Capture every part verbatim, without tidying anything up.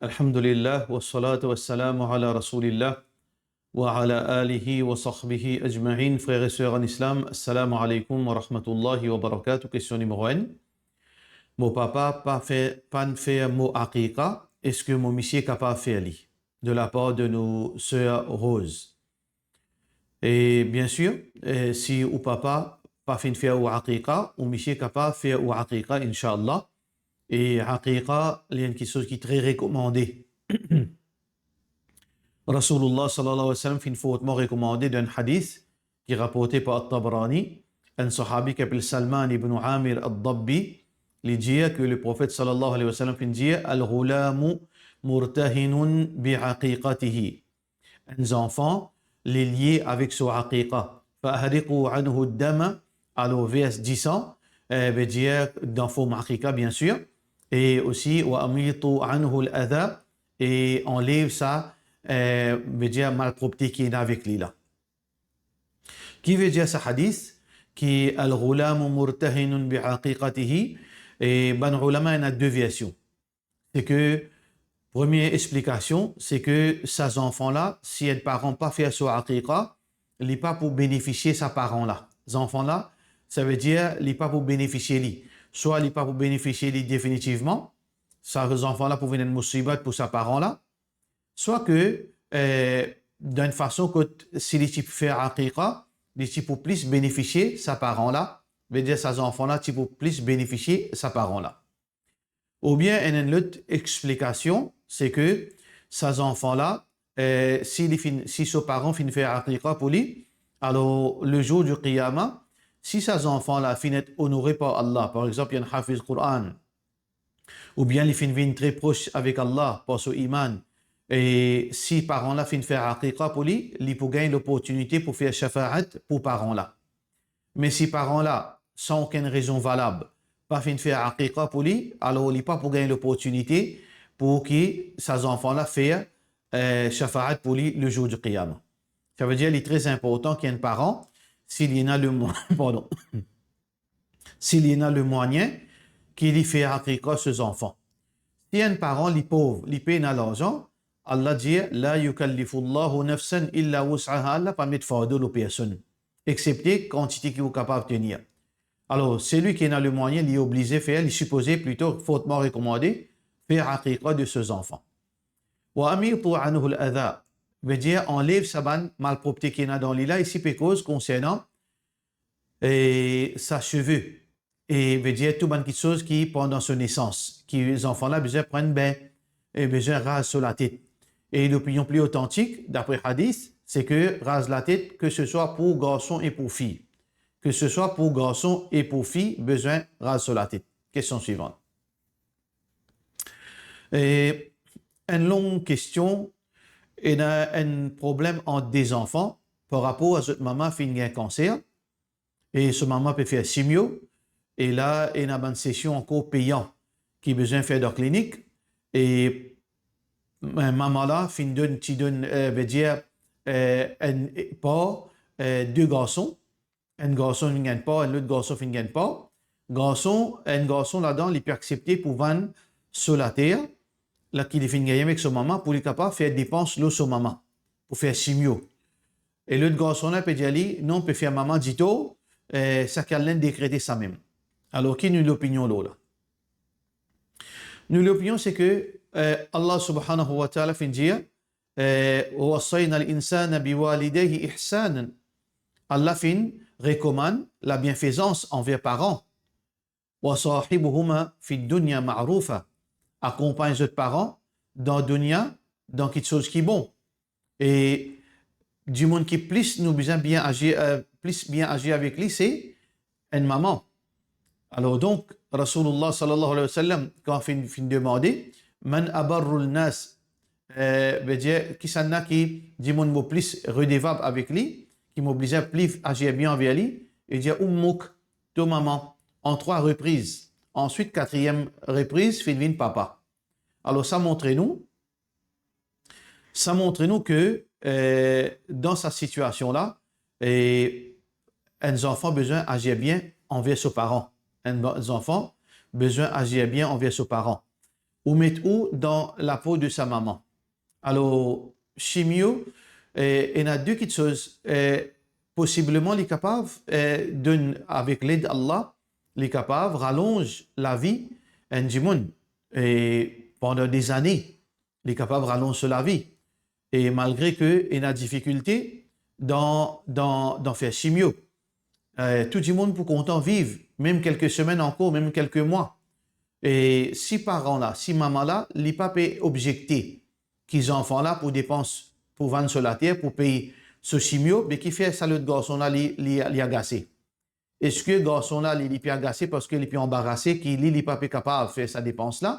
Alhamdulillah, wassalatu wassalamu ala Rasoulillah, wa ala alihi wa sahbihi ajma'in. Frer e ser an Islam, assalamu alaykum wa rahmatullahi wa barakatuh. Kestion nimero enn. Mo papa pa fer, pa'nn fer mo aqiqa, eski mo misie kapav fer li? De la par de nou ser Rose. E biensir, e, si ou papa pa finn fer ou aqiqa, ou misie kapav fer ou aqiqa, inshallah. E aqiqa, li enn kiksoz ki tre rekomande. Rasoulillah sallallahu alayhi wa sallam finn fortman rekomande dan enn hadith ki raporte par At-Tabarani, enn sahabi ki apel Salman ibn Amir Ad-Dabbi, li dir ke Leprofet sallallahu alayhi wa sallam finn dir, "Al-ghulamu murtahinun bi aqiqatihi." Enn zanfan, li lie avek so aqiqa. "Fa ahriqu anhu ad-dama", alor vers disan, e, vedir dan form aqiqa, biensir, e osi, "Wa amitu anhu al-adha", e anlev sa, e, vedir malpropte ki ena avek li la. Ki vedir sa hadith, ki "Al-ghulamu murtahinun bi aqiqatihi", e bann oulama ena de version. Se ke, premie explikasion, se ke sa zanfan la, si enn paran pa fer so aqiqa, li pa pou benefisie sa paran la. Zanfan la, savedir li pa pou benefisie li. Swa li pa pou benefisie li definitivman, sa zanfan la pou vinn enn mousibat pou sa paran la, swa ke, e, dan enn fason kot si li ti fer aqiqa, li ti pou plis benefisie sa paran la, vedir sa zanfan la ti pou plis benefisie sa paran la. Oubien enn, enn lot explikasion, se ke sa zanfan la, e, si li finn, si so paran finn fer aqiqa pou li, alor le zour di qiyama, si sa zanfan la finn et onore par Allah, par exanp, li enn hafiz Quran, oubien li finn vinn tre pros avek Allah par so iman, e si paran la finn fer aqiqa pou li, li pou gagn loportinite pou fer shafaat pou paran la. Me si paran la, san okenn rezon valab, pa finn fer aqiqa pou li, alor li pa pou gagn loportinite pou ki sa zanfan la fer, e, shafaat pou li le zour di qiyama. Savedir li tre inportan ki enn paran, si li ena le mo-, pardon, si li ena le mwayin, ki li fer aqiqa so zanfan. Si enn paran li pov, li pena larzan, Allah dir, "La yukallifullahu nafsan illa wus'aha", Allah pa met fardo lor personn, exsepte kantite ki ou kapav tenir. Alor, selwi ki ena le mwayin, li oblize fer, li sipoze plito, fortman rekomande, fer aqiqa de so zanfan. "Wa amitu anhu al-adha", vedir anlev sa bann malpropte ki ena dan li la, isi pe koz konsernan, e, sa seve, e vedir tou bann kiksoz ki pandan so nesans, ki zanfan la bizin pran enn bin, e bizin raz so latet. E lopinion pli otantik, dapre hadith, se ke raz latet, ke se swa pou garson e pou fi. Ke se swa pou garson e pou fi, bizin raz so latet. Kestion swivan. E enn long kestion, ena enn problem ant de zanfan par rapor a zot mama finn gagn kanser, e so mama pe fer simio, e la ena bann sesion ankor peyan ki bizin fer dan klinik, e, e, mama la finn donn, ti donn, e, vedir, e, enn par, e, de garson, enn garson finn gagn par, enn lot garson finn gagn par. Garson, enn garson ladan, li pe aksepte pou vann so later la ki li finn gagne avek so mama, pou li kapav fer depans lor so mama, pou fer simio. E lot garson la pe dir li, "Non, pe fer mama ditor, e, sa ki Allah inn dekrete samem." Alor, ki nou lopinion lor la? Nou lopinion se ke, e, Allah subhanahu wa ta'ala finn dir, e, "Wa wassayna al-insana biwalidayhi ihsanan." Allah finn rekomann labienfezans anver paran. "Wa sahibuhuma fid dunya ma'rufa." Akonpagn zot paran dan dunya, dan kiksoz ki bon. E dimoun ki plis nou bizin bien azir, e, plis bien azir avek li, se enn mama. Alor donk, Rasoulillah sallallahu alayhi wa sallam, kan finn, finn demande, "Man abarrun nas?" E, vedir, kisannla ki dimoun mo plis redevab avek li, ki mo bizin plis azir bien anver li, li dir, "Ummuk", to mama. An trwa repriz. Answit, katriem repriz, finn vinn papa. Alor, sa montre nou, sa montre nou ke, e, dan sa sitiasion la, e, enn zanfan bizin azir bien anver so paran. Enn ba-, zanfan bizin azir bien anver so paran. ou met ou dan lapo de sa mama. Alor, simio, eh, ena de kiksoz, eh, posibleman li kapav, eh, donn avek led Allah, li kapav ralonz lavi enn dimoun, e pandan de zane, li kapav ralonz so lavi. E malgre ke ena difikilte dan, dan, dan fer simio, eh, tou dimoun pou kontan viv, mem kelke semenn ankor, mem kelke mwa. E si paran la, si mama la, li pa pe objekte ki zanfan la pou depans, pou vann so later, pou pey so simio, be kifer sa lot garson la, li, li, li agase? Eski garson la, li, li pe agase parski li pe anbarase ki li, li pa pe kapav fer sa depans la,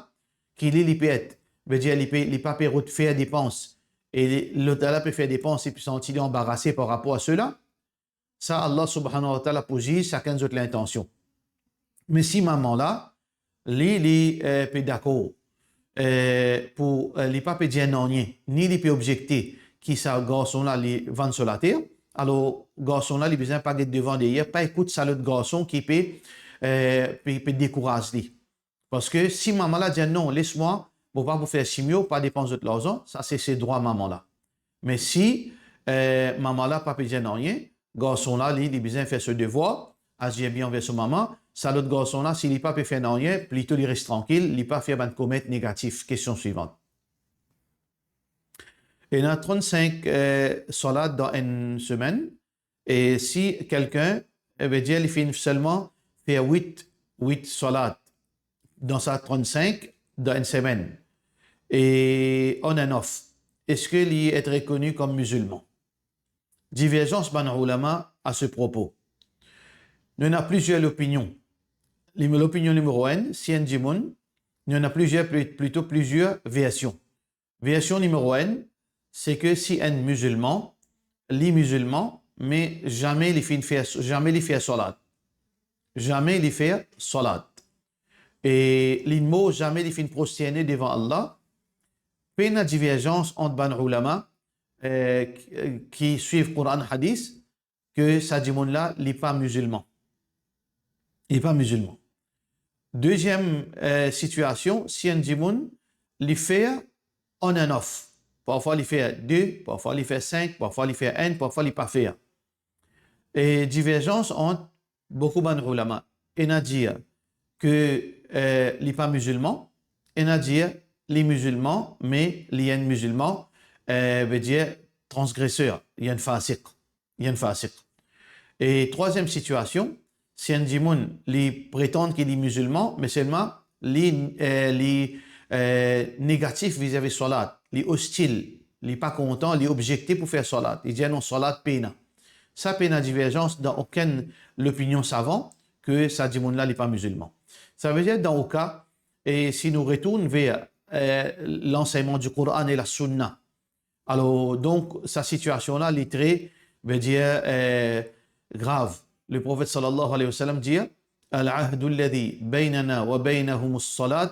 ki li, li pe et, vedir li pe, li pa pe rod fer depans, e li, lot la pe fer depans, li pe santi li anbarase par rapor a sela? Sa, Allah Subhanahu wa Ta'ala pou ziz sakenn zot lintansion. Me si mama la, li, li, eh, pe dakor, eh, pou, eh, li pa pe dir nanye, ni li pe objekte ki sa garson la, li vann so later, alor garson la, li bizin pa get devan deryer, pa ekout sa lot garson ki pe, eh, pe, pe dekouraz li. Parski si mama la dir, "Non, les mwa, mo pa pou fer simio, pa depans zot larzan," sa se, se drwa mama la. Me si, eh, mama la pa pe dir nanye, garson la, li, li bizin fer so devwar, azir bien anver so mama, sa lot garson la, si li pa pe fer nanye, plito li res trankil, li pa fer bann komant negatif. Kestion swivant. Ena trannsink, eh, salat dan enn semenn, e si kelkenn, eh, vedir li finn selman fer wit, wit salat dan sa trannsink dan enn semenn, e on and off, eski li et rekoni kom mizilman? Diverzans bann oulama a se propo. Nou ena plizier lopinion. Lim-, lopinion nimero enn, si enn dimoun, nou ena plizier, pli-, plito plizier version. Version nimero enn, se ke si enn mizilman, li mizilman, me zame li finn fer, zame li fer salat. Zame li fer salat. E li mor, zame li finn prosterne devan Allah. Pena diverzans ant bann oulama, eh, ki, ki swiv Koran, Hadis, ke sa dimoun la, li pa mizilman. Li pa mizilman. Deziem, eh, sitiasion, si enn dimoun, li fer on and off. Parfwa li fer de, parfwa li fer sink, parfwa li fer enn, parfwa li pa fer. E diverzans ant boukou bann oulama. Ena dir ke, eh, li pa mizilman, ena dir li mizilman, me li enn mizilman, eh, vedir transgreser, li enn fasik, li enn fasik. E trwaziem sitiasion, si enn dimoun, li pretann ki li mizilman, me selman li, eh, li, eh, negatif vizavi salat, li ostil, li pa kontan, li objekte pou fer salat, li dir, "Non, salat pena." Sa pena diverzans dan okenn lopinion savan ke sa dimoun la, li pa mizilman. Savedir, dan ou ka, e si nou retourn ver, eh, lansegnman di Koran e la Sunna, alor, donk, sa sitiasion la, li tre, vedir, eh, grav. Leprofet sallallahu alayhi wa sallam dir, "Al-ahdu alladhi baynana wa baynahumus salat,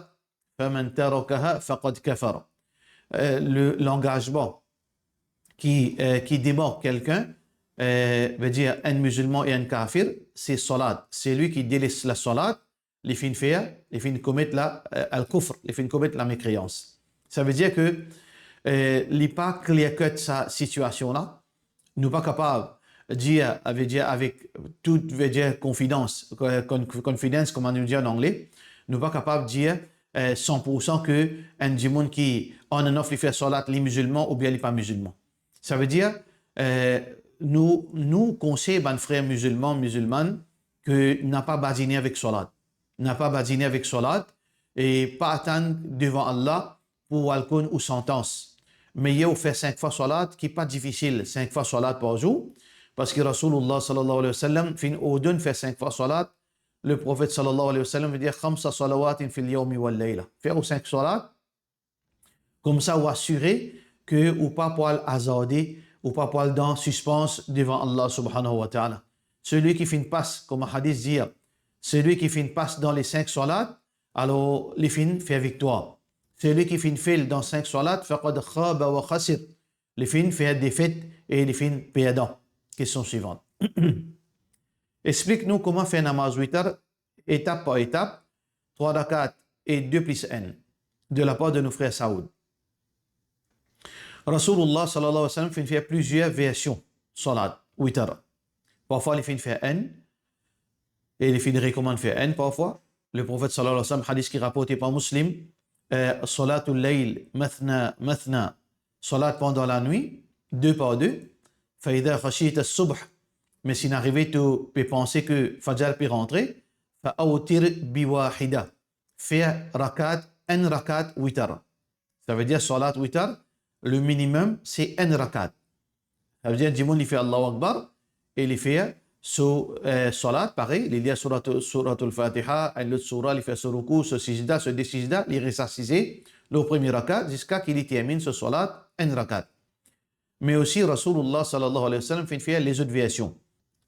faman tarakaha faqad kafar." Eh, le, langazman ki, eh, ki demark kelkenn, eh, vedir enn mizilman e enn kafir, se salat. Selwi ki deles la salat, li finn fer, li finn komet la, eh, al-kufr, li finn komet la mekreans. Savedir ke, eh, li pa clear cut sa sitiasion la. Nou pa kapav dir, vedir avek tout, vedir konfidans, con-, confidence, kouma nou dir an angle, nou pa kapav dir, eh, san poursan ke enn dimoun ki on and off li fer salat, li mizilman oubien li pa mizilman. Savedir, eh, nou, nou konsey bann frer mizilman, mizilmann, ke napa badine avek salat. Napa badine avek salat e pa atann devan Allah pou al konn ou santans. Meyer ou fer sink fwa salat, ki pa difisil, sink fwa salat par zour, parski Rasoulullah sallallahu alayhi wa sallam finn ordonn fer sink fwa salat. Leprofet sallallahu alayhi wa sallam finn dir, "Khamsa salawatin fil yawmi wal layla." Fer ou sink salat, koumsa ou asire ke ou pa pou al azarde, ou pa pou al dan sispans devan Allah subhanahu wa ta'ala. Selwi ki finn pas, kouma hadis dir, selwi ki finn pas dan le sink salat, alor li finn fer viktwar. Selwi ki finn fel dan sink salat, faqad khaba wa khasir. Li finn fer defet e li finn perdan. Kestion swivant. Explik nou kouma fer namaz witar etap par etap, trwa rakat e de plis enn. de lapar de nou frer Saoud. Rasoulullah sallallahu alayhi wa sallam finn fer plizier version salat witar. Parfwa li finn fer enn, e li finn rekomann fer enn parfwa. Le Profet sallallahu alayhi wa sallam, hadis ki raporte par Muslim, eh, salatul layl mathna mathna, salat pandan lanwit, de par de, fa idha khashita subh, me si inn arive to pe panse ki fajar pe rantre, fa awtir bi wahida, fer rakat, enn rakat witar. Savedir salat witar, le minimum se enn rakat. Savedir dimoun li fer Allahu Akbar e li fer so, eh, salat, parey, li lir surat, suratul Fatiha, enn lot sura, li fer so roukou, so sijda, so de sijda, li res asize lor premie rakat ziska ki li terminn so salat enn rakat. Me osi Rasoulullah sallallahu alayhi wa sallam finn fer lezot version.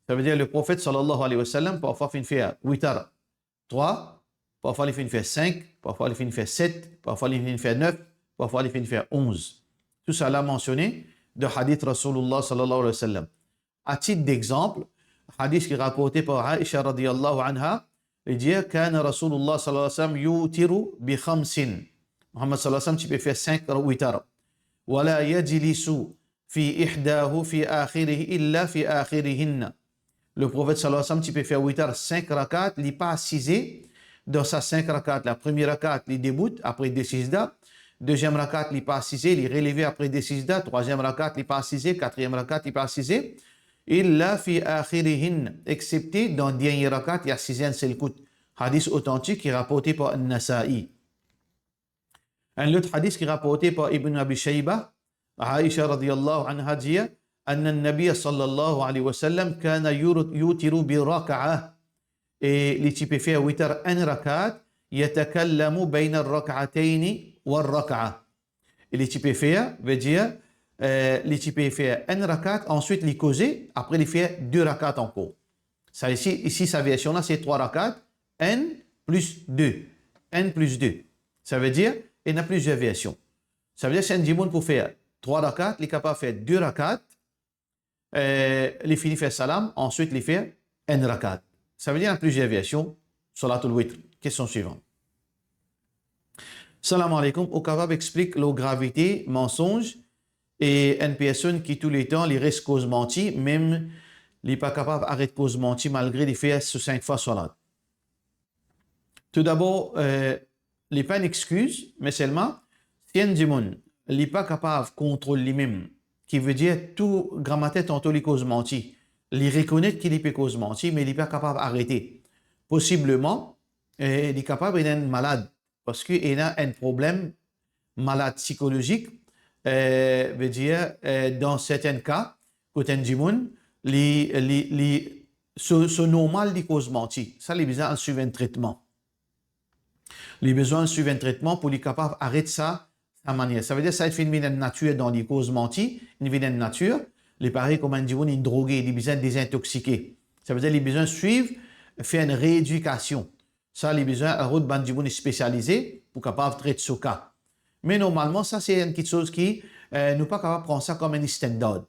Savedir le Profet sallallahu alayhi wa sallam parfwa finn fer witar trwa, parfwa li finn fer sink, parfwa li finn fer set, parfwa li finn fer nef, parfwa li finn fer onz. Tousala mansione dan hadis Rasoulullah sallallahu alayhi wa sallam. A tit dexanp, hadis ki raporte par Aisha radiyallahu anha, li dir, kana Rasoulullah sallallahu alayhi wa sallam yutiru bi khamsin. Muhammad sallallahu alayhi wa sallam ti pe fer sink witar. Wa la yajlisu fi ihdahu fi akhirihi illa fi akhirihinna. Le Profet sallallahu alayhi wa sallam ti pe fer witar sink rakat, li pa asize dan sa sink rakat la. Premie rakat, li debout, apre de sijda. Deziem rakat, li pa asize, li releve apre de sijda. Trwaziem rakat, li pa asize. Katriem rakat, li pa asize. Illa fi akhirihin, exepte dan dernie rakat, li asize enn sel kout. Hadis otantik ki raporte par An-Nasa'i. Enn lot hadis ki raporte par Ibn Abi Shayba, Aisha radiyallahu anha dir, anna Nabiya sallallahu alayhi wa sallam kana yur-, yutiru bi rak'ah. E li ti pe fer witar enn rakat, yatakallamu bayna ar-rak'atayni war-rak'ah. E li ti pe fer, vedir, eh, li ti pe fer enn rakat, answit li koze, apre li fer de rakat ankor. Sa isi, isi sa version la, se trwa rakat, enn plis de. Enn plis de. Savedir, ena plizier version. Savedir, si enn dimoun pou fer trwa rakat, li kapav fer de rakat, eh, li fini fer salam, answit li fer enn rakat. Savedir, ena plizier version, salatul witr. Kestion swivan. Salam aleykoum, ou kapav explik lor gravite mansonz e enn personn ki touletan li res koz manti, mem li pa kapav aret koz manti malgre li fer so sink fwa salat? Toudabor, eh, li pa enn exkiz, me selman, si enn dimoun, li pa kapav kontrol limem, ki vedir tou gramatin tanto li koz manti, li rekonet ki li pe koz manti, me li pa kapav arete. Posibleman, eh, li kapav ena enn malad, parski ena enn problem malad psikolozik, eh, vedir, eh, dan sertenn ka, kot enn dimoun, li, li, li, so, so normal li koz manti. Sa, li bizin al swiv enn tretman. Li bizin al swiv enn tretman pou li kapav aret sa, sa manier. Savedir, sa inn finn vinn enn natir dan li, koz manti, inn vinn enn natir, li parey kouma enn dimoun inn droge, li bizin dezintoksike. Savedir, li bizin swiv, fer enn reedikasion. Sa, li bizin al rod bann dimoun spesialize pou kapav tret so ka. Me normalman, sa se enn kiksoz ki, eh, nou pa kapav pran sa kom enn standard.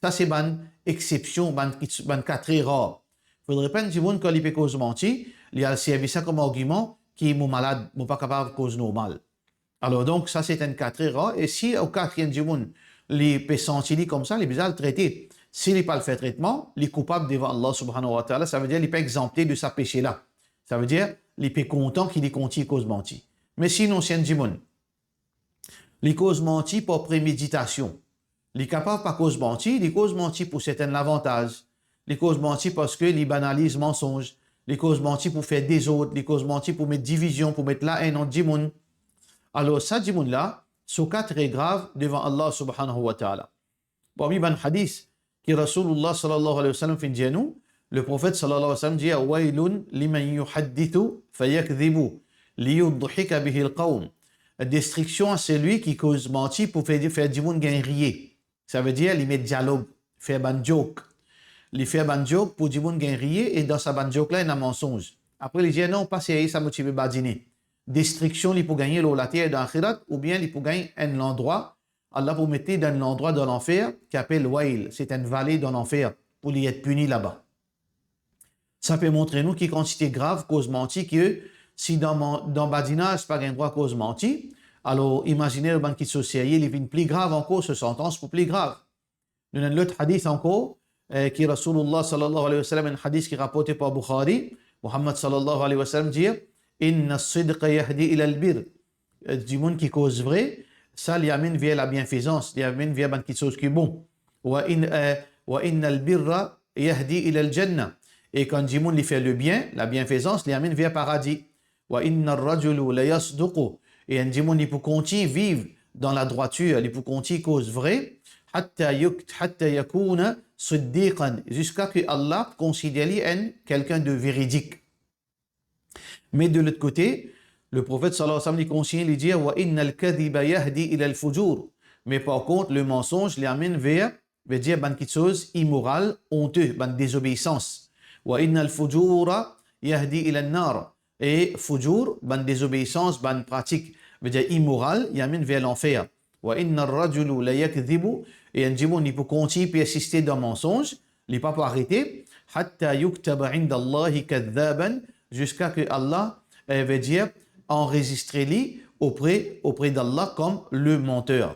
Sa se bann exepsion, bann ki, bann ka tre rar. Fodre pa enn dimoun, kan li pe koz manti, li al servi sa kom argiman ki mo malad, mo pa kapav koz normal. Alor donk, sa se enn ka tre rar, e si oka ki enn dimoun, li pe santi li koumsa, li bizin al trete. Si li pa al fer tretman, li koupab devan Allah subhanahu wa ta'ala, savedir li pa exanpte de sa pese la. Savedir, li pe kontan ki li kontign koz manti. Me sinon, si enn dimoun, li koz manti par premeditasion, li kapav pa koz manti, li koz manti pou sertenn lavantaz, li koz manti parski li banaliz mansonz, li koz manti pou fer dezord, li koz manti pou met divizion, pou met laenn ant dimoun. Alor sa dimoun la, so ka tre grav devan Allah subhanahu wa ta'ala. Parmi bann hadis ki Rasoulullah sallallahu alayhi wa sallam finn dir nou, le Profet sallallahu alayhi wa sallam dir, waylun liman yuhaddithu fayakdhibu liyudhika bihil qawm. Destriksion a selwi ki koz manti pou fer, fer dimoun gagn riye. Savedir, li met dialog, fer bann joke. Li fer bann joke pou dimoun gagn riye, e dan sa bann joke la, ena mansonz. Apre, li dir, non, pa serye sa mo ti pe badine. Destriksion li pou gagne lor later dan axirat, oubien li pou gagn enn landrwa, Allah pou met li dan enn landrwa dan lanfer, ki apel Wayl, se enn vale dan lanfer, pou li et pini laba. Sa pe montre nou ki kantite grav koz manti, ki si dan man-, dan badinaz pa gagn drwa koz manti, Alor, imazine bann kiksoz serye, li vinn pli grav ankor, so santans pou pli grav. Nou ena enn lot hadith ankor, eh, ki Rasoulullah sallallahu alayhi wa sallam, enn hadith ki raporte par Bukhari, Muhammad sallallahu alayhi wa sallam dir, "Inna sidqa yahdi ila al-birr." Eh, dimoun ki koz vre, sa li amenn ver labienfezans, li amenn ver bann kiksoz ki bon. "Wa in, eh, wa innal birra yahdi ila al-jannah." E kan dimoun li fer lebien, labienfezans, li amenn ver paradi. "Wa innar rajulu layasduqu." E enn dimoun li pou kontign viv dan ladrwatir, li pou kontign koz vre, "hatta yuk-, hatta yakuna siddiqan", ziska ki Allah konsider li enn kelkenn de veridik. Me de lot kote, le Profet sallallahu alayhi wa sallam li konsign, li dir, "Wa innal kadhiba yahdi ila al-fujur." Me par kont, le mansonz, li amenn ver, vedir bann kiksoz imoral, onte, bann dezobeisans. "Wa innal fujura yahdi ila an-nar." E fujur, bann dezobeisans, bann pratik, vedir imoral, li amenn ver lanfer. "Wa innar rajulu layakdhibu", e enn dimoun li pou kontign persiste dan mansonz, li pa pou arete, "hatta yuktaba indallahi kadhaban", ziska ki Allah, eh, vedir anrezistre li opre, opre d'Allah kom le manter.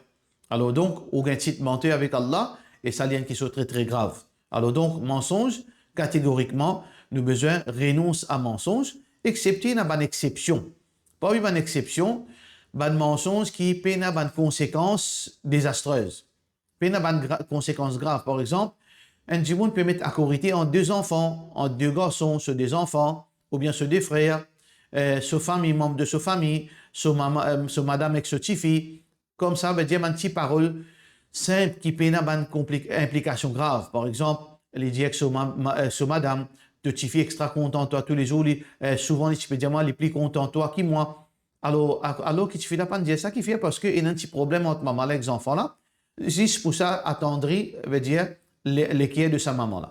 Alor donk, ou gagn tit manter avek Allah, e sa li enn kiksoz tre, tre grav. Alor donk, mansonz, kategorikman, nou bizin renons a mansonz, exepte ena bann exepsion. Parmi bann exepsion, bann mansonz ki pena bann konsekans dezastrez. Pena bann gra-, konsekans grav. Par exanp, enn dimoun pe met akorite ant de zanfan, ant de garson, so de zanfan, oubien so de frer, eh, so fami, manb de so fami, so mama, eh, so madam ek so tifi. Koumsa, vedir bann ti parol sinp ki pena bann konplik-, inplikasion grav. Par exanp, li dir ek so ma-, ma-, eh, so madam, "To tifi extra kontan twa toulezour, li, eh, souvan li ti pe dir mwa, li pli kontan twa ki mwa." Alor, a-, alor ki tifi la pa'nn dir sa, ki fer parski ena enn ti problem ant mama la ek zanfan la, zis pou sa atandri, vedir, le, leker de sa mama la.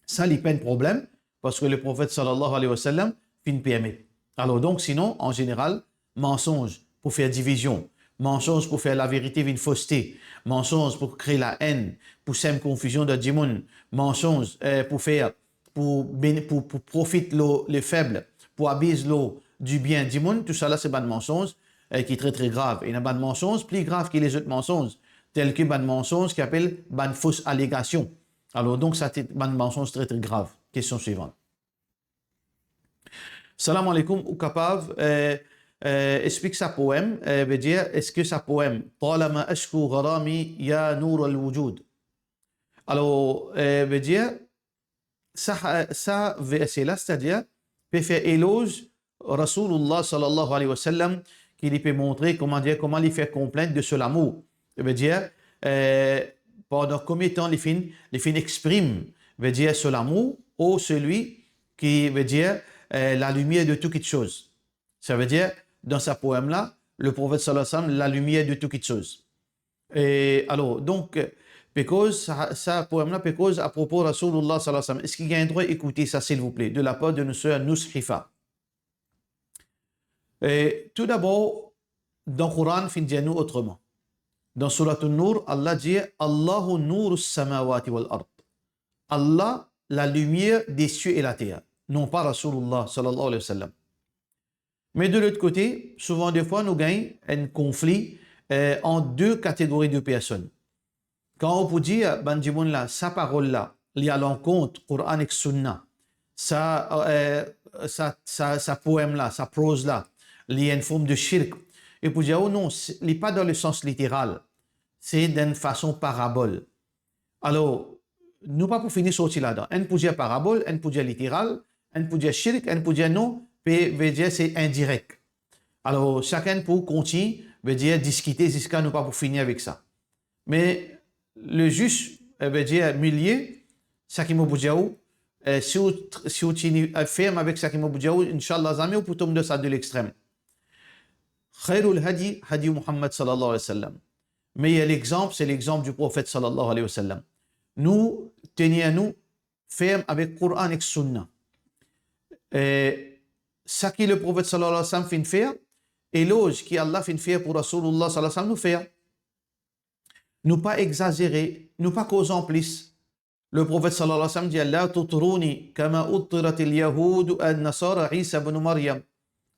Sa li pa enn problem, parski le Profet sallallahu alayhi wa sallam finn permet. Alor donk, sinon, an zeneral, mansonz pou fer divizion, mansonz pou fer laverite vinn foste, mansonz pou kre laenn, pou sem konfizion dan dimoun, mansonz, eh, pou fer, pou bene-, pou, pou profit lor lefeb, pou abiz lor dibien dimoun, tousala se bann mansonz, eh, ki tre, tre grav. Ena bann mansonz pli grav ki lezot mansonz, tel ki bann mansonz ki apel bann fos alegasion. Alor donk, sa ti bann mansonz tre, tre grav. Kestion swivan. Salam aleykoum, ou kapav, eh, eh, explik sa poem, eh, vedir, eski sa poem, "Talama ashku gharami ya nour al-wujud"? Alor, eh, vedir, sa, sa verse la, setadir, pe fer eloz Rasoulullah sallallahu alayhi wa sallam, ki li pe montre, kouma dir, kouma li fer konplint de so lamour. Vedir, eh, pandan konbien tan li finn, li finn exprim, vedir, so lamour, o selwi ki, vedir, eh, lalimier de tou kiksoz. Savedir, dan sa poem la, le Profet sallallahu alayhi wa sallam, lalimier de tou kiksoz. E alor, donk, pe koz, sa, sa poem la pe koz apropo Rasoulullah sallallahu alayhi wa sallam. Eski gagn drwa ekoute sa, silvouple, de lapar de nou ser Noushifa? E toudabor, dan Koran finn dir nou otreman. Dan Surat An-Nur, Allah dir, "Allahu nourus samawati wal ard." Allah, lalimier desisie e later, non pa Rasoulullah sallallahu alayhi wa sallam. Me de lot kote, souvan defwa nou gagn enn konfli, eh, ant de kategori de personn. Kan ou pou dir bann dimoun la, sa parol la, li alankont Koran ek Sunna, sa, eh, sa, sa, sa poem la, sa proz la, li enn form de shirk, e pou dir, "Oh non, se, li pa dan lesans literal, se dan enn fason parabol." Alor, nou pa pou fini sorti ladan. Enn pou dir parabol, enn pou dir literal, enn pou dir shirk, enn pou dir non, pe, vedir se indirek. Alor, sakenn pou kontign, vedir diskite ziska nou pa pou fini avek sa. Me le zis, eh, vedir milie, sa ki mo pou dir ou, eh, si ou tr-, si ou tini, eh, ferm avek sa ki mo pou dir ou, inshallah, zame ou pou tom dan sa de lextrem. Khairul hadi, hadi Muhammad sallallahu alayhi wa sallam. Meyer lexanp, se lexanp di Profet sallallahu alayhi wa sallam. Nou tenir nou ferm avek Koran ek Sunna. E sa ki le Profet sallallahu alayhi wa sallam finn fer, eloz ki Allah finn fer pou Rasoulullah sallallahu alayhi wa sallam, nou fer. Nou pa egzazere, nou pa koz anplis. Le Profet sallallahu alayhi wa sallam dir, "La tutruni kama uttiratil yahudu wan nasara Isa ibn Maryam."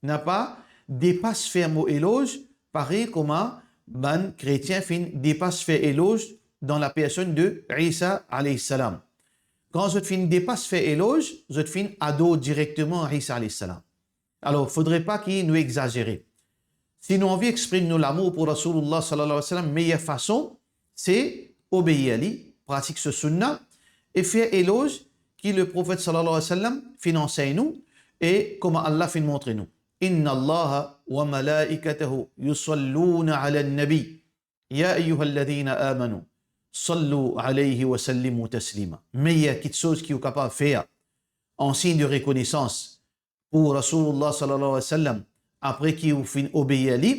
Napa depas fer mo eloz parey kouma bann kretien finn depas fer eloz dan lapersonn de Isa alayhi salam. Kan zot finn depas fer eloz, zot finn ador direkteman Isa alayhi salam. Alor, fodre pa ki nou egzazere. Si nou anvi exprim nou lamour pou Rasoulullah sallallahu alayhi wa sallam, meyer fason, se obeir li, pratik so sunna, e fer eloz ki Leprofet sallallahu alayhi wa sallam finn ansegn nou, e kouma Allah finn montre nou. Inna Allaha wa malaikatahu yusalluna ala nabi. Ya ayyuhalladhina amanu, sallu alayhi wa sallimu taslima. Meyer kiksoz ki ou kapav fer, an sign de rekonesans, pou Rasoulullah sallallahu alayhi wa sallam, apre ki ou finn obeir li,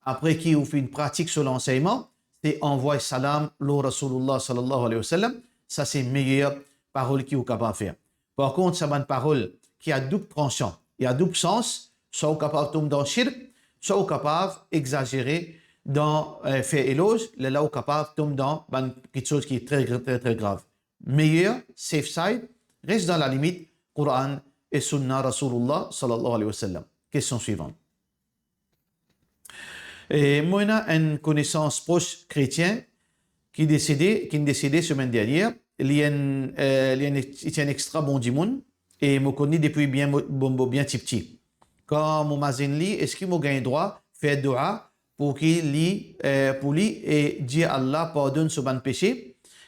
apre ki ou finn pratik so lansegnman, se anvway salam lor Rasoulullah sallallahu alayhi wa sallam, sa se meyer parol ki ou kapav fer. Par kont, sa bann parol ki a doub transan, e a doub sans, swa ou kapav tom dan shirk, swa ou kapav egzazere dan, eh, fer eloz, lerla ou kapav tom dan bann kiksoz ki tre, tre, tre grav. Meyer, safe side, res dan lalimit Koran e Sunna Rasoulullah sallallahu alayhi wa sallam. Kestion swivan. E mo ena enn konesans pros kretien ki desede, ki desede semenn dernie. Li enn, eh, li enn, li ti enn extra bon dimoun e mo konn li depi bien mo, mo, mo bien tipti. Kan mo mazinn li, eski mo gagn drwa fer doua pou ki li, eh, pou li e dir Allah pardonn so bann pese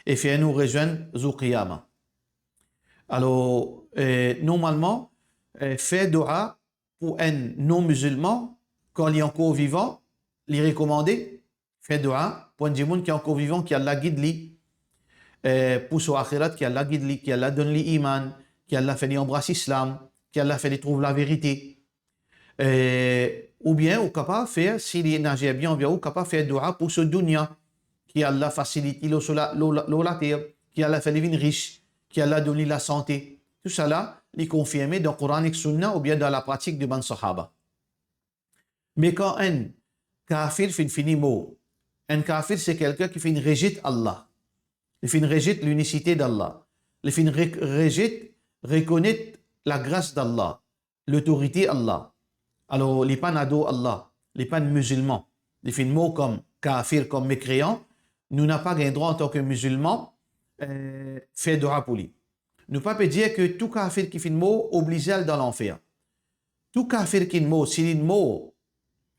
e fer nou rezwenn zour Qiyama? Alor, eh, normalman, eh, fer doua pou enn non-mizilman, kan li ankor vivan, li rekomande. Fer doua pou enn dimoun ki ankor vivan, ki Allah gid li, eh, pou so axirat, ki Allah gid li, ki Allah donn li iman, ki Allah fer li anbras Islam, ki Allah fer li trouv laverite. Eh, oubien ou kapav fer, si li ena zerbien anver ou, ou kapav fer doua pou so dounia, ki Allah fasilit li lor so la, lor, lor later, ki Allah fer li vinn ris, ki Allah donn li lasante. Tousala, li konfirme dan Koran ek Sunna oubien dan lapratik de bann sahaba. Me kan enn kafir finn fini mor, enn kafir se kelkenn ki finn rezet Allah, li finn rezet linisite d'Allah, li finn re-, rezet, rekonet lagras d'Allah, lotorite Allah. Alor, li pa'nn ador Allah, li pa'nn mizilman, li finn mor kom kafir, kom mekreyan, nou napa gagn drwa antan ke mizilman, eh, fer doua pou li. Nou pa pe dir ke tou kafir ki finn mor oblize al dan lanfer. Tou kafir ki mor, si li mor,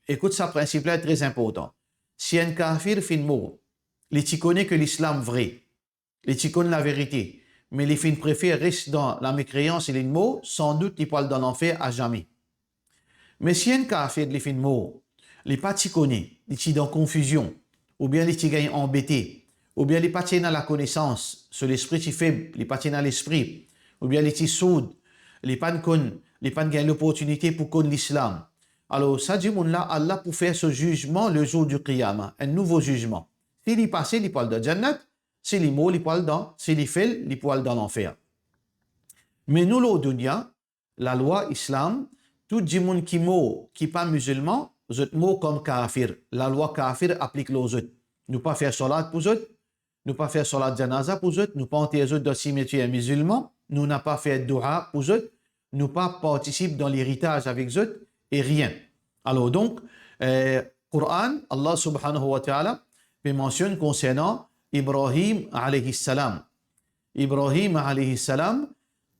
ekout sa, prinsip la tre inportan. Si enn kafir finn mor, li ti kone ke Lislam vre, li ti konn laverite, me li finn prefer res dan lamekreyans e li mor, san dout li pou al dan lanfer azame. Me si enn kafir li finn mor, li pa ti kone, li ti dan konfizion, oubien li ti gagn anbete, oubien li pa ti ena lakonesans, so lespri ti feb, li pa ti ena lespri, oubien li ti sourd, li pa'nn konn, li pa'nn gagn loportinite pou konn Lislam. Alor, sa dimoun la, Allah pou fer so zizman le zour di Qiyama, enn nouvo zizman. Si li pase, li pou al dan Jannat, si li mor, li pou al dan, si li fel, li pou al dan lanfer. Me nou lor dounia, lalwa Islam, tou dimoun ki mor, ki pa mizilman, zot mor kom kafir. Lalwa kafir aplik lor zot. Nou pa fer salat pou zot, nou pa fer salat janaza pou zot, nou pa anter zot dan simetier mizilman, nou napa fer doua pou zot, nou pa partisip dan leritaz avek zot, e rien. Alor donk, eh, Koran, Allah subhanahu wa ta'ala pe mansionn konsernan Ibrahim alayhi salam. Ibrahim alayhi salam,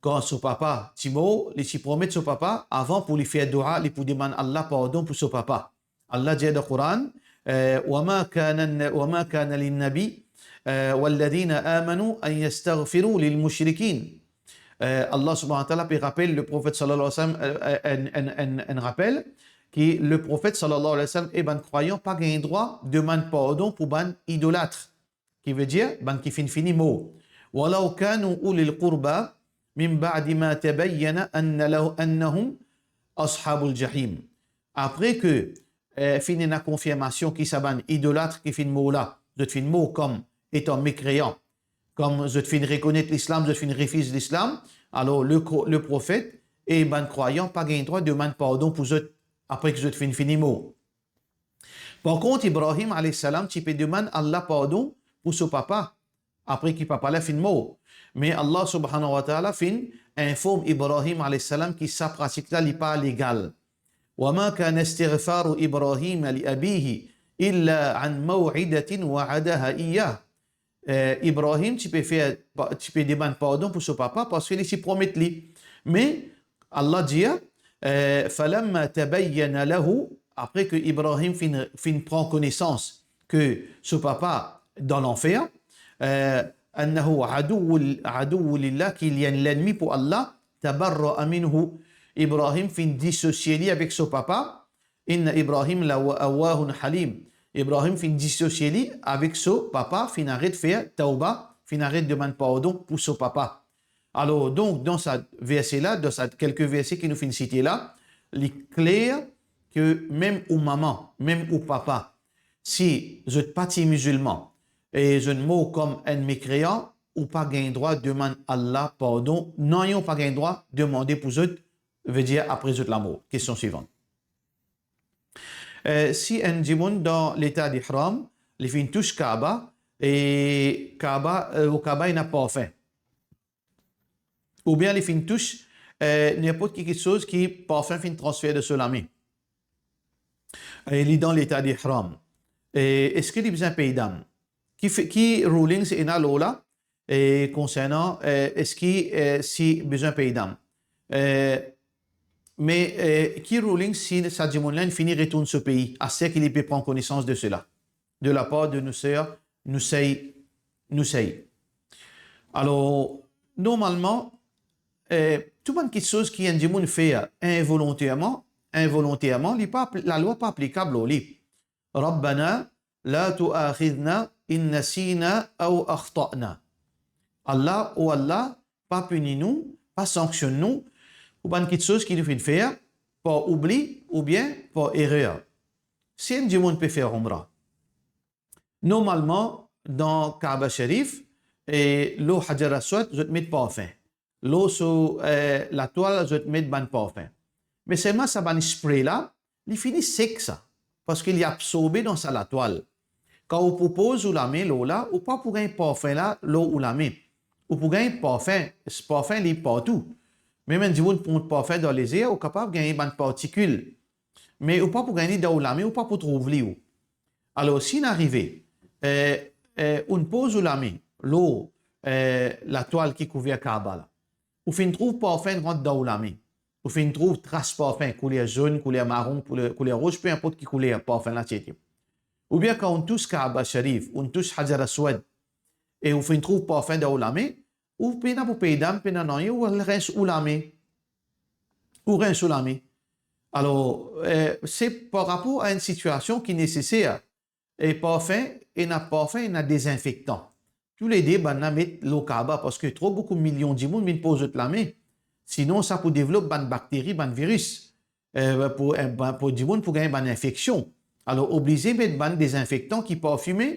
kan so papa ti mor, li ti promet so papa, avan pou li fer doua, li pou demann Allah pardon pou so papa. Allah dir dan Koran, eh, "Wa ma kana, wa ma kana lin nabi, eh, walladhina amanu an yastaghfiru lil mushrikin." Eh, Allah subhanahu wa ta'ala pe rapel Leprofet sallallahu alayhi wa sallam, eh, eh, enn, enn, enn, enn rapel, ki Leprofet sallallahu alayhi wa sallam e bann krwayan pa gagn drwa demann pardon pou bann idolat. Ki vedir bann ki finn fini mor. "Walaw kanu ulil qurba min ba'di ma tabayyana anna lahu, annahum ashabul jahim." Apre ke, eh, finn ena konfirmasion ki sa bann idolat ki finn mor la, zot finn mor kom etan mekreyan, kom zot finn rekonet Lislam, zot finn refiz Lislam, alor le kro-, Leprofet e bann krwayan pa gagn drwa demann pardon pou zot apre ki zot finn fini mor. Par kont, Ibrahim alayhi salam ti pe demann Allah pardon pou so papa, apre ki papa la finn mor. Me Allah subhanahu wa ta'ala finn inform Ibrahim alayhi salam ki sa pratik la li pa legal. Wa ma kana istighfaru Ibrahim li abihi illa an maw'idatin wa'adaha iyyah. Eh, Ibrahim ti pe fer, ti pe demann pardon pou so papa parski li ti promet li. Me Allah dir, eh, falamma tabayyana lahu, apre ki Ibrahim finn, finn pran konesans ki so papa dan lanfer, eh, annahu aduwwun, aduwwun lillah, ki li enn lennmi pou Allah, tabarra'a minhu, Ibrahim finn disosie li avek so papa, inna Ibrahim la awwahun halim. Ibrahim finn disosie li avek so papa, finn aret fer tawba, finn aret demann pardon pou so papa. Alor, donk, dan sa verse la, dan sa kelke verse ki nou finn site la, li kler ki mem ou mama, mem ou papa, si zot pa ti mizilman e zot mor kom enn mekreyan, ou pa gagn drwa demann Allah pardon, nanye ou pa gagn drwa demande pou zot, vedir apre zot lamor. Kestion swivan. Eh, si enn dimoun dan leta d'ihram, li finn tous Kaaba, e Kaaba, eh, o Kaaba ena parfin. Oubien li finn tous, eh, ninport ki kiksoz ki parfin finn transfer dan so lame. E li dan leta d'ihram. E eski li bizin pey dam? Ki fe-, ki rulings ena lor la, e konsernan, eh, eski, eh, si bizin pey dam? Eh, me, eh, ki rulings si sa dimoun la inn fini retourn so pei, aster ki li pe pran konesans de sela, de lapar de nou ser, nou sey, nou sey? Alor, normalman, eh, tou bann kiksoz ki enn dimoun fer involonterman, involonterman, li pa apl-, lalwa pa aplikab lor li. Rabbana la tu'akhidhna in nasina aw akhta'na. Allah, o Allah, pa pini nou, pa sanksionn nou pou bann kiksoz ki nou finn fer par oubli oubien par erer. Si enn dimoun pe fer Umra, normalman, dan Kaaba Sharif, e lor Hajar Aswad, zot met parfin. Lor so, eh, latwal, zot met bann parfin. Me selman sa bann spray la, li fini sek sa, parski li absorbe dan sa latwal. Kan ou pou poz ou lame lor la, ou pa pou gagn parfin la lor ou lame. Ou pou gagn parfin, parfin li partou. Mem enn dimoun pran parfin dan lezer, ou kapav gagn bann partikil. Me ou pa pou gagn li dan ou lame, ou pa pou trouv li ou. Alor, si inn arive, eh, eh, ou'nn poz ou lame lor, eh, latwal ki kouver Kaaba la, ou finn trouv parfin rant dan ou lame, ou finn trouv tras parfin, kouler zonn, kouler maron, kouler, kouler roz, pe inport ki kouler parfin la ti ete. Oubien kan ou'nn tous Kaaba Sharif, ou'nn tous Hajar Aswad, e ou finn trouv parfin dan ou lame, ou pena pou pey dam, pena nanye, ou al rins ou lame. Ou rins ou lame. Alor, eh, se par rapor a enn sitiasion ki neseser. E parfin, ena parfin, ena dezinfektan. Toulede bann la met lor Kaaba, parski tro boukou milion dimoun vinn poz zot lame. Sinon, sa pou devlop bann bakteri, bann viris. Eh, pou, eh, bann, pou dimoun pou gagn bann infeksion. Alor, oblize met bann dezinfektan ki parfime.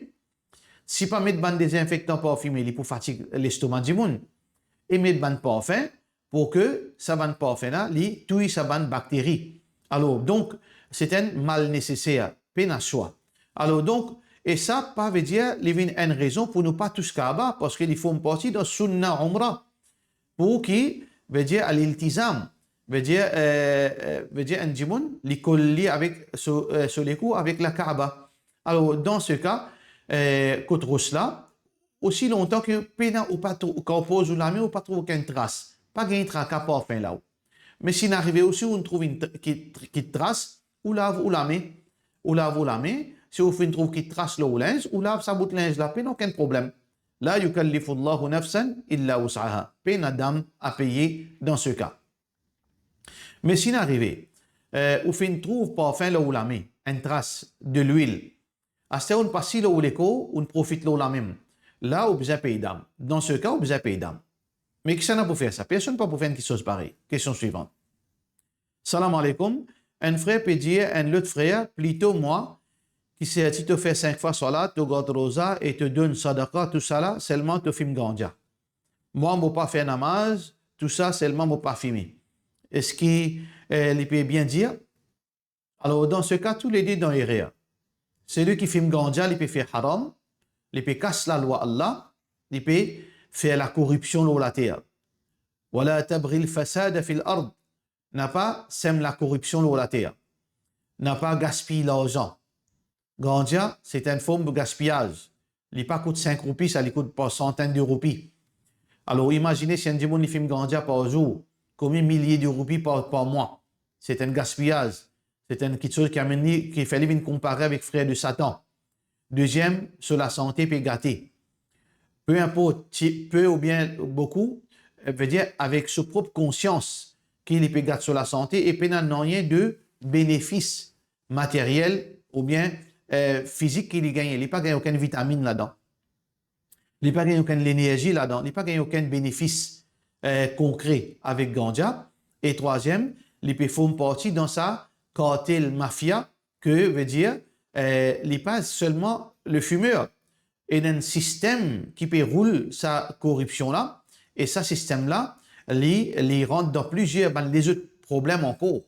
Si pa met bann dezinfektan parfime, li pou fatig lestoma dimoun. E met bann parfin, pou ki sa bann parfin la, li touy sa bann bakteri. Alor, donk, se enn mal neseser, pena swa. Alor, donk, e sa pa vedir li vinn enn rezon pou nou pa tous Kaaba, parski li form parti dan sunna Umra, pou ki, vedir al-iltizam, vedir, eh, eh, vedir enn dimoun, li kol li avek so, eh, so lekou avek la Kaaba. Alor, dan se ka, eh, kot ros la, osi lontan ki pena ou pa trou-, kan ou poz ou lame, ou pa trouv okenn tras, pa gagn traka parfin la ou. Me si inn arive osi ou'nn trouv enn tr-, ki, ki tras, ou lav ou lame, ou lav ou lame, si ou finn trouv ki tras lor ou linz, ou lav sa bout linz la, pena okenn problem. La yukallifullahu nafsan illa wus'aha. Pena dam a peye dan se ka. Me si inn arive, eh, ou finn trouv parfin lor ou lame, enn tras de lwil, aster ou'nn pas li lor ou lekor, ou'nn profit lor la mem. La, ou bizin pey dam. Dan se ka, ou bizin pey dam. Me kisannla pou fer sa? Personn pa pou fer enn kiksoz parey. Kestion swivan. Salam aleykoum. Enn frer pe dir enn lot frer, plito mwa, ki serti to fer sink fwa salat, to gard roza e to donn sadaka, tousala, selman to fim ganja. Mwa, mo pa fer namaz, tousa, selman mo pa fime. Eski, eh, li pe bien dir? Alor, dan se ka, toulede dan erer. Seli ki fim ganja, li pe fer haram, li pe kas lalwa Allah, li pe fer lakoripsion lor later. Wala tabghil fasada fil ard. Napa sem lakoripsion lor later. napa gaspiy larzan. Gandja, se enn form de gaspiyaz. Li pa kout sink roupi, sa li kout par santenn de roupi. Alor, imazine si enn dimoun li fim gandja par zour, konbien milie de roupi par, par mwa. Se enn gaspiyaz. Se enn kiksoz ki amenn li, ki fer li vinn konpare avek frer de Satan. Deziem, so lasante pe gate. Pe inport, ti, pe oubien boukou, eh, vedir avek so prop konsians ki li pe gat so lasante e pena nanye de benefis materiel oubien, eh, fizik ki li gagne. Li pa gagn okenn vitaminn ladan. Li pa gagn okenn lenerzi ladan. Li pa gagn okenn benefis, eh, konkre avek gandja. E trwaziem, li pe form parti dan sa kartel mafia ke, vedir, eh, li pa selman le fimer. Ena enn sistem ki pe roul sa koripsion la, e sa sistem la, li, li rant dan plizier bann lezot problem ankor.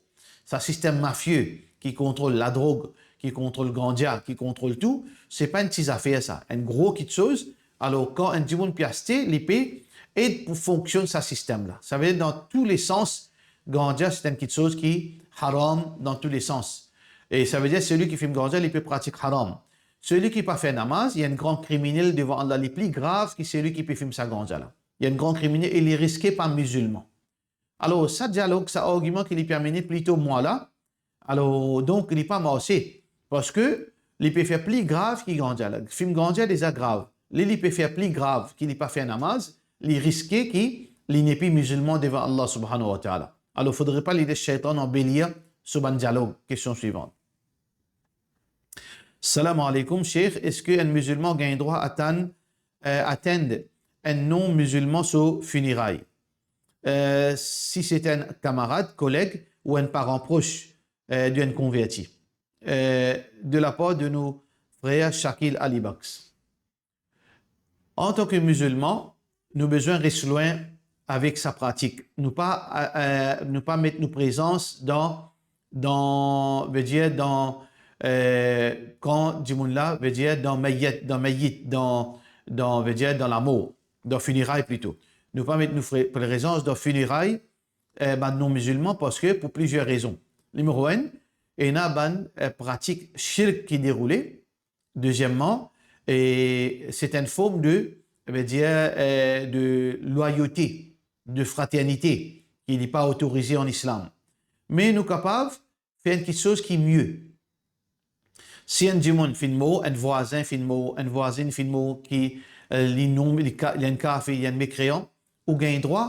Sa sistem mafie ki kontrol ladrog, ki kontrol gandja, ki kontrol tou, se pa enn ti zafer sa, enn gro kiksoz. Alor, kan enn dimoun pe aste, li pe ed pou fonksionn sa sistem la. Savedir, dan tou le sans, gandja, se enn kiksoz ki haram dan tou le sans. E savedir, selwi ki fim gandja, li pe pratik haram. Selwi ki pa fer namaz, li enn gran kriminel devan Allah, li pli grav ki selwi ki pe fim sa gandja la. Li enn gran kriminel e li riske pa mizilman. Alor, sa dialog, sa argiman ki li pe amene plito mwa la, alor, donk, li pa marse, parski li pe fer pli grav ki gandja la. Fim gandja deza grav. Li, li pe fer pli grav ki li pa fer namaz, li riske ki li nepli mizilman devan Allah subhanahu wa ta'ala. Alor, fodre pa li les seytan anbelir so bann dialog. Kestion swivan. Salam aleykoum, Sheikh. Eski enn mizilman gagn drwa atann, eh, attend enn non-mizilman so fineray? Eh, si se enn kamarad, koleg ou enn paran pros, eh, d'enn konverti. Eh, de lapar de nou frer Shakil Alibax. Antan ki mizilman, nou bizin res lwin avek sa pratik. Nou pa, eh, eh, nou pa met nou prezans dan, dan, vedir dan, eh, kan dimoun la, vedir dan mayet, dan mayit, dan, dan, vedir dan lamor, dan fineray plito. Nou pa met nou fre-, prezans dan fineray, eh, bann non-mizilman, parski pou plizier rezon. Nimero enn, ena bann, eh, pratik shirk ki deroule. Dezieman, e se enn form de, vedir, eh, de lwayote, de fraternite, ki li pa otorize an islam. Me nou kapav fer enn kiksoz ki mie. Si enn dimoun finn mor, enn vwazin finn mor, enn vwazinn finn mor, ki, eh, li non, li ka-, li enn kafir, li enn mekreyan, ou gagn drwa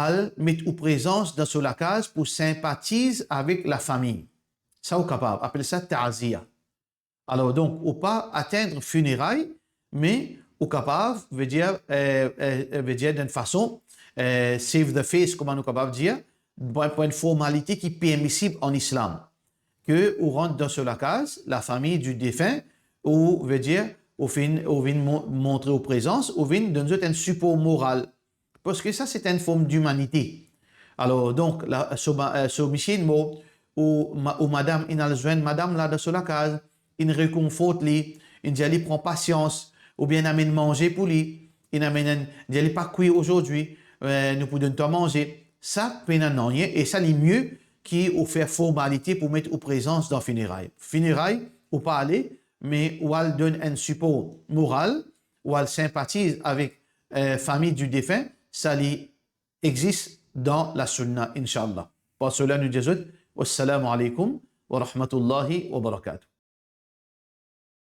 al met ou prezans dan so lakaz pou sinpatiz avek lafami. Sa ou kapav apel sa ta'ziya. Alor, donk, ou pa attend fineray, me ou kapav, vedir, eh, eh, eh, vedir, d'enn fason, eh, save the face, kouma nou kapav dir, pou enn, pou enn formalite ki permisib an islam. Ke ou rant dan so lakaz, lafami di defin, ou, vedir, ou finn, ou vinn mon-, montre ou prezans, ou vinn donn zot enn sipor moral. Parski sa, se enn form dimanite. Alor, donk, la, so ma-, eh, so misie inn mor, ou ma-, ou madam inn al zwenn madam la dan so lakaz, inn rekonfort li, inn dir li pran pasians, oubien inn amenn manze pou li, inn amenn enn, dir li pa kwi azordi, eh, nou pou donn twa manze. Sa pena nanye, e sa li mie ki ou fer formalite pou met ou prezans dan fineray. Fineray, ou pa ale, me ou al donn enn sipor moral, ou al sinpatiz avek, eh, fami di defin, sa li exis dan la sunna, inshallah. Par sela, nou dir zot, wassalamu alaikum wa rahmatullahi wa barakatuh.